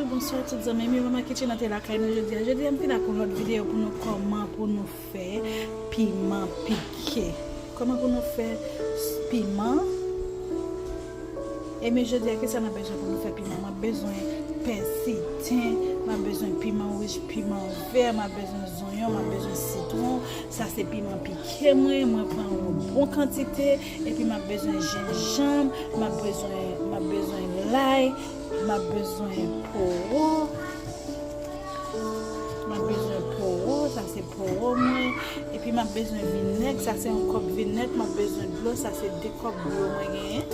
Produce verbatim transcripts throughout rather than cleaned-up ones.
Bonswa tout zanmi m yo, Mama Kitchen nan te lakay nou jodi a. Jodi a m vin ak yon lòt videyo pou nou kòman pou nou fè piman pike. Kòman pou nou fè s- piman. E men jodi a, kisa n ap bezwen pou nou fè piman? M ap bezwen pèsi, ten, m ap bezwen piman wouj, piman vè, m ap bezwen zonyon, m ap bezwen sitwon. Sa se piman pike mwen, mwen pran yon bon kantite. Epi m ap bezwen jenjanm, m ap bezwen, m ap bezwen lay, m ap bezwen powo. M ap bezwen powo, sa se powo mwen. Epi m ap bezwen vinèg, sa se yon kòp vinèg. M ap bezwen dlo, sa se de kòp dlo mwen genyen.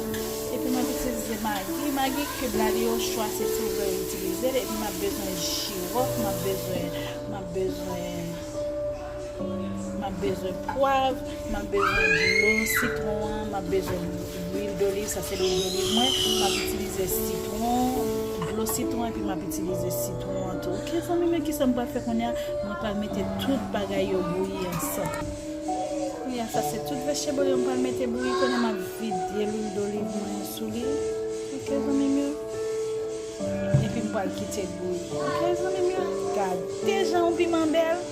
Epi m ap itilize magi. Magi kib la, li o chwa, se si w vle w itilize l. Epi m ap bezwen jiwòf, m ap bezwen, m ap bezwen, m ap bezwen pwav, m ap bezwen dlo sitwon an, m ap bezwen lwil doliv, sa se lwil doliv mwen. M ap itilize sitwon, dlo sitwon, epi m ap itilize sitwon an tou. Oke, zanmi m, men kisa m pral fè kounye a? Mwen pral mete tout bagay yo bouyi ansanm. Kounye a, sa se tout vegetable yo m pral mete bouyi. Kounye a, m ap vide lwil doliv mwen sou li. Oke, zanmi m yo. Epi m pral kite l bouyi. Oke, zanmi m yo. Gade jan yon piman bèl.